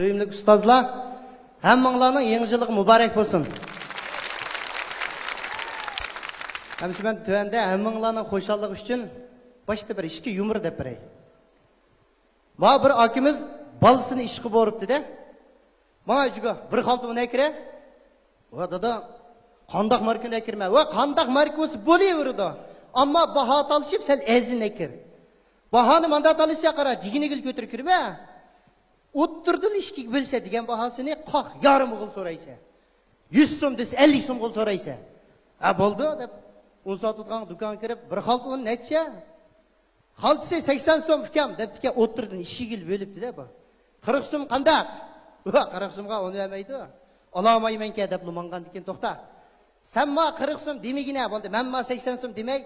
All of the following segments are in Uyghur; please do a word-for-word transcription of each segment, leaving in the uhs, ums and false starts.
سۆيۈملۈك ئۇستازلار، ھەممىڭلارنىڭ يېڭى يىلىغا مۇبارەك بولسۇن. ئەمسە مەن تۆۋەندە ھەممىڭلارنىڭ خۇشاللىقى ئۈچۈن باشتا بىر ئىككى يۇمۇر دەپ بېرەي. ما بىر ئاكىمىز بالىسىنى ئىشقا بورۇپتۇ-دە. ماڭا ئۆيگە بىر خالتا ئۇن ئەكىرە. ۋە دادا، قانداق ماركىنى ئەكىرمە؟ ۋە قانداق ماركا بولسا بولۇۋېرىدۇ. ئەمما باھا تالىشىپ سەل ئەرزىنى ئەكىر. باھانى ماندا تالىشسا قارا، دېگىنىگىلا كۆتۈرۈپ كىرمە. ئوتتۇرىدىلا ئىككىگە بۆلسە دېگەن باھاسىنى قاق يارىمىغىلا سورايسەن. يۈز سوم دېسە ئەللىك سومغىلا سورايسەن. ھە، بولدى دەپ، ئۇن ساتىدىغان دۇكانغا كىرىپ، بىر خالتا ئۇن نەچچە؟ خالتىسى سەكسەن سوم ئۇكام دەپتىكەن، ئوتتۇرىدىن ئىككىگىلا بۆلۈپتۇ-دە بۇ. قىرىق سوم قانداق؟ ۋا، قىرىق سومغا ئۇن بەرمەيدۇ. ئالالمايمەنكەن دەپلا ماڭغاندىكىن، توختا. سەن ما قىرىق سوم دېمىگىنە بولدى، مەن ما سەكسەن سوم دېمەي،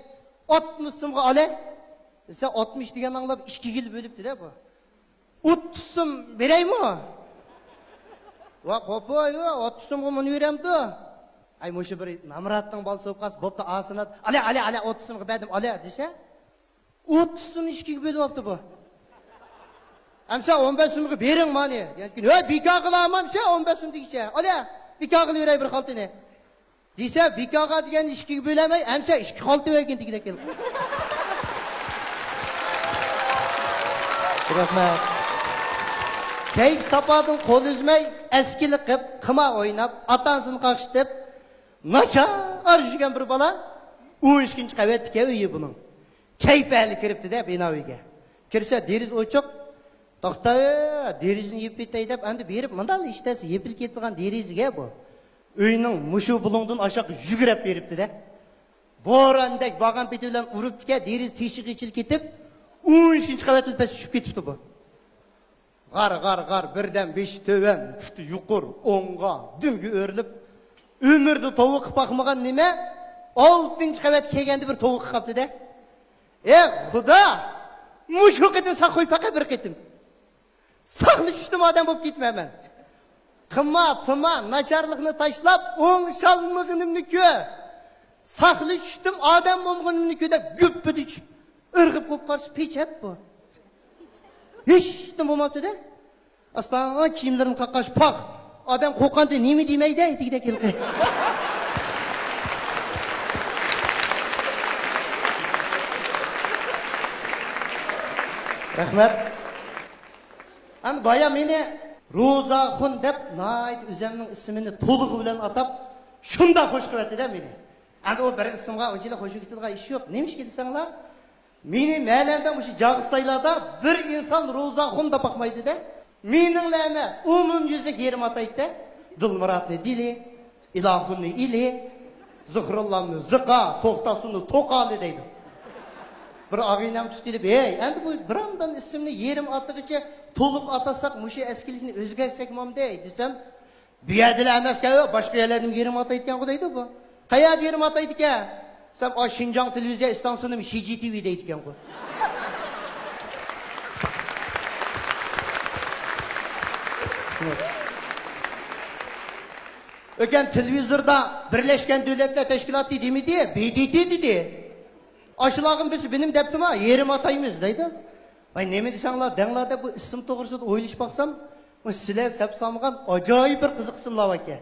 ئاتمىش سومغا ئالە دېسە، ئاتمىش دېگەن ئاڭلاپ ئىككىگىلا بۆلۈپتۇ-دە بۇ. ئوتتۇز سوم بېرەيمۇ؟ ۋا قوپۇي، ۋا ئوتتۇز سومغا مۇنى بېرەمدۇ؟ ئاي، مۇشۇ بىر نامراتنىڭ بالىسى بولۇپ قالسا، بوپتۇ، ئاسىنات، ئالە، ئالە، ئالە، ئوتتۇز سومغا بەردىم، ئالە دېسە، ئوتتۇز سومنى ئىككىگە بۆلۈۋاپتۇ بۇ. ئەمسە ئون بەش سومغا بېرىڭ مانى. يەنكىن، ھۆ، بىكار قىلامەن ئەمسە ئون بەش سوم دېگىچە. ئالە، بىكار قىلىۋېرەي بىر خالتىنى. دېسە، بىكارغا دېگەننى ئىككىگە بۆلەلمەي، ئەمسە ئىككى خالتا بەرگىن دېگۈدەك ھېلىقى. رەھمەت. كەيپ ساپادىن قول ئۈزمەي، ئەسكىلىك قىپ، قىمار ئويناپ، ئاتا-ئانىسىنى قاقشىتىپ، ناچار يۈرگەن بىر بالا، ئون ئىككىنچى قەۋەتتىكەن ئۆيى بۇنىڭ. كەيپى ھەلى كىرىپتۇ-دە بىنا ئۆيگە. كىرسە دېرىزە ئوچۇق. توختا، دېرىزىنى يېپىپ كېتەي دەپ، ئەمدى بېرىپ مۇنداقلا ئىشتەسى يېپىلىپ كېتىدىغان دېرىزىگە بۇ. ئۆينىڭ مۇشۇ بۇلۇڭدىن ئاشاققا يۈگۈرۈپ بېرىپتۇ-دە. بوراندەك بارغان پېتى بىلەن ئۇرۇپتىكەن، دېرىزە تېشىغا ئېچىلىپ كېتىپ، ئون ئىككىنچى قەۋەتتىن پەس چۈشۈپ كېتىپتۇ بۇ. غار، غار، غار، بىردەم بېشى تۆۋەن، پۇتى يۇقىرى، ئوڭغا، دۈمگە ئۆرۈلۈپ، ئۆمرىدە توۋا قىلىپ باقمىغان نېمە، ئالتىنچى قەۋەتكە كەلگەندە بىر توۋا قىلىپ قاپتۇ-دە. ئى خۇدا! مۇشۇ قېتىم ساق قوي، پەقەت بىر قېتىم. ساقلىشىشتىن ئادەم بولۇپ كېتىمەن مەن. قىما، پىما، ناچارلىقنى تاشلاپ، ئوڭشالمىغىنىمنى كۆر. ساقلىشىشتىن ئادەم بولمىغىنىمنى كۆر دەپ، گۈپپىدە چۈشۈپ، ئىرغىپ قوپقارسا پېچەت بۇ. ھېچتىن بولماپتۇ-دە. ئاستا كىيىملىرىنى قاققاچ، پاخ! ئادەم قورققاندا نېمە دېمەيدۇ دېگۈدەك ھېلىقى. رەھمەت. ئەمدى بايا مېنى روزاخۇن دەپ ناھايىتى ئۆزۈمنىڭ ئىسمىنى تولۇقى بىلەن ئاتاپ، شۇنداق خوش قىلىۋەتتى-دە مېنى. ئەمدى ئۇ بىر ئىسىمغا ئۇنچىلىك خوش كېتىدىغان ئىش يوق. نېمىشقا دېسەڭلار، مېنى مەلەمدە مۇشۇ جاغىستايلاردا بىر ئىنسان روزاخۇن دەپ باقمايدۇ-دە. مېنىڭلا ئەمەس، ئومۇميۈزلۈك يېرىم ئاتايدۇ-دە. دىلمۇراتنى دىلى، ئىلاخۇننى ئىلى، زۇخرۇللاننى زىقا، توختاسۇننى توقالى دەيدۇ. بىر ئاغىنەم تۇتۇپ كېلىپ، ھەي، ئەمدى بۇ بىرامدان ئىسىمنى يېرىم ئاتىغىچە تولۇق ئاتاساق، مۇشۇ ئەسكىلىكنى ئۆزگەرتسەكمامدەي دېسەم، بۇ يەردىلا ئەمەسكەن، باشقا يەرلەردىمۇ يېرىم ئاتايدىكەنغۇ دەيدۇ بۇ. قەيەردە يېرىم ئاتايدىكەن دېسەم، ئا، شىنجاڭ تېلېۋىزىيە ئىستانسىسىنىمۇ شى جى تى ۋى دەيدىكەنغۇ. ئۆكەن تېلېۋىزوردا بىرلەشكەن دۆلەتلەر تەشكىلاتى دېمىدى، بى دى تى دېدى. ئاشۇلارغىمۇ بىرسى بىنىم دەپتىما، يېرىم ئاتايمىز دەيدۇ. ۋاي، نېمە دېسەڭلار دەڭلار دەپ بۇ ئىسىم توغرىسىدا ئويلىشىپ باقسام، ئۇ سىلەر سەپ سالمىغان ئاجايىپ بىر قىزىق ئىسىملار باركەن.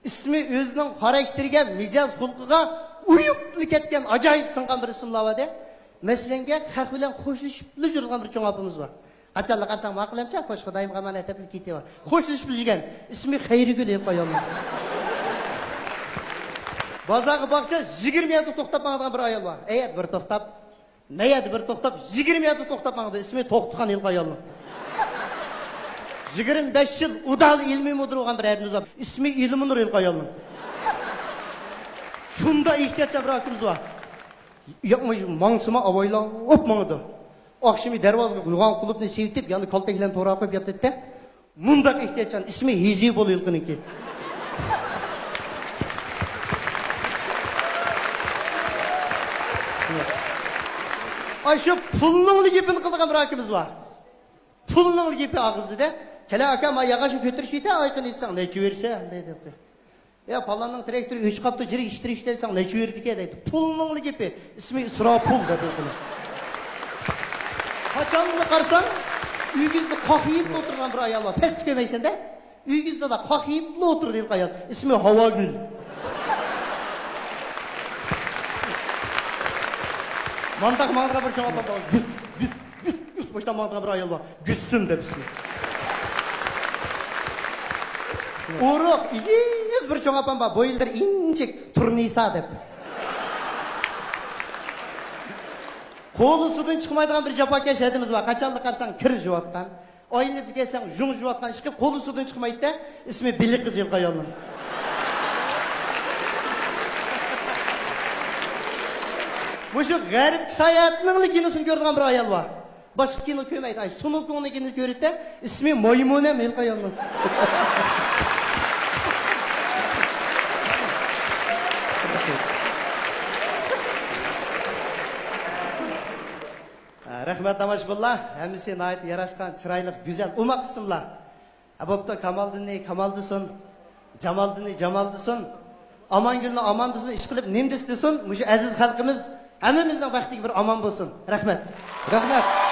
ئىسمى ئۆزىنىڭ خاراكتېرىگە، مىجەز خۇلقىغا ئۇيۇپلا كەتكەن ئاجايىپ سىڭغان بىر ئىسىملار بار-دە. مەسىلەنگە، خەق بىلەن خوشلىشىپلا يۈرىدىغان بىر چوڭ ئاپىمىز بار. قاچانلا قارىساڭ، ماقۇل ئەمسە، خوش، خۇدايىم ئامانەت دەپلا كېتىۋېرىدۇ. خوشلىشىپلا يۈرگەن. ئىسمى خەيرىگۈل ھېلىقى ئايالنىڭ. بازارغا باقسا، يىگىرمە يەردە توختاپ ماڭىدىغان بىر ئايال بار. ئەيەردە بىر توختاپ، مەيەردە بىر توختاپ، يىگىرمە يەردە توختاپ ماڭىدۇ. ئىسمى توختىخان ھېلىقى ئايالنىڭ. يىگىرمە بەش يىل ئۇدال ئىلمىي مۇدىر بولغان بىر ئادىمىمىز بار. ئىسمى ئىلمىنۇر ھېلىقى ئايالنىڭ. شۇنداق ئېھتىياتچان بىر ئاكىمىز بار. ياقماي ماڭسىمۇ ئاۋايلاپ ماڭىدۇ. ئاخشىمى دەرۋازىغا يوغان قۇلۇپنى سېلىۋېتىپ، يەنە كالتەكلەرنى توراپ قويۇپ ياتىدىكەن. مۇنداق ئېھتىياتچان، ئىسمى ھېزىبۇل ھېلىقىنىڭكى. ئاشۇ پۇلنىڭلا گېپىنى قىلىدىغان بىر ئاكىمىز بار. پۇلنىڭلا گېپى ئاغزىدا-دە. كەلە ئاكا، ما ياغاچنى كۆتۈرۈشۈيتە، ئايقىنى ئېيتساڭ، نەچچە بېرىسەن دەيدۇ. يا، پالاننىڭ تىراكتورى ئۆچۈپ قاپتۇ، جىرى ئىشتىرىش دېسەڭ، نەچچە بېرىدىكەن دەيدۇ. پۇلنىڭلا گېپى، ئىسمى ئىسراپۇل دەپ ئېيتىلىدۇ. قاچانلا قارىسام، ئۆگزىدە قاقىيىپلا ئولتۇرغان بىر ئايال بار. پەستە كۆرمەيسەن-دە. ئۆگزىدە قاقىيىپلا ئولتۇرىدۇ ھېلىقى ئايال. ئىسمى ھاۋاگۈل. مانداق ماڭىدىغان بىر چوڭ ئاپام بار. گۈس، گۈس، گۈس، گۈس. مۇشۇنداق ماڭىدىغان بىر ئايال بار. گۈلسۈم دەپ ئىسمى. ئورۇق، ئېگىز بىر چوڭ ئاپام بار. بويلىرى ئىنچىك، تۇرنىسا دەپ. قولى سۇدىن چىقمايدىغان بىر جاپاكەش ھەدىمىز بار. قاچانلا قارىساڭ كىر يۇيۇۋاتقان. ئايلىنىپ كەتسەڭ، ژۇڭ يۇيۇۋاتقان ئىشقىلىپ، قولى سۇدىن چىقمايدۇ-دە، ئىسمى بېلىق قىز ھېلىقى ئايالنىڭ. مۇشۇ غەربكە ساياھەتنىڭلا كىنوسىنى كۆرىدىغان بىر ئايال بار. باشقا كىنو كۆرمەيدۇ. ئاي، سۇنۇكۇڭنىڭ كىنو كۆرىدۇ-دە، ئىسمى مايمۇنەم ھېلىقى ئايالنىڭ. ھە، رەھمەت، تاماشىبىنلار. ھەممىسى ناھايىتى ياراشقان، چىرايلىق، گۈزەل، ئوماق ئىسىملار. ھە، بوپتۇ، كامالدىننى كامال دېسۇن، جامالدىننى جامال دېسۇن، ئامانگۈلنى ئامان دېسۇن، ئىشقىلىپ نېمە دېسە دېسۇن، مۇشۇ ئەزىز خەلقىمىز ھەممىمىزنىڭ بەختىگە بىر ئامان بولسۇن. رەھمەت. رەھمەت.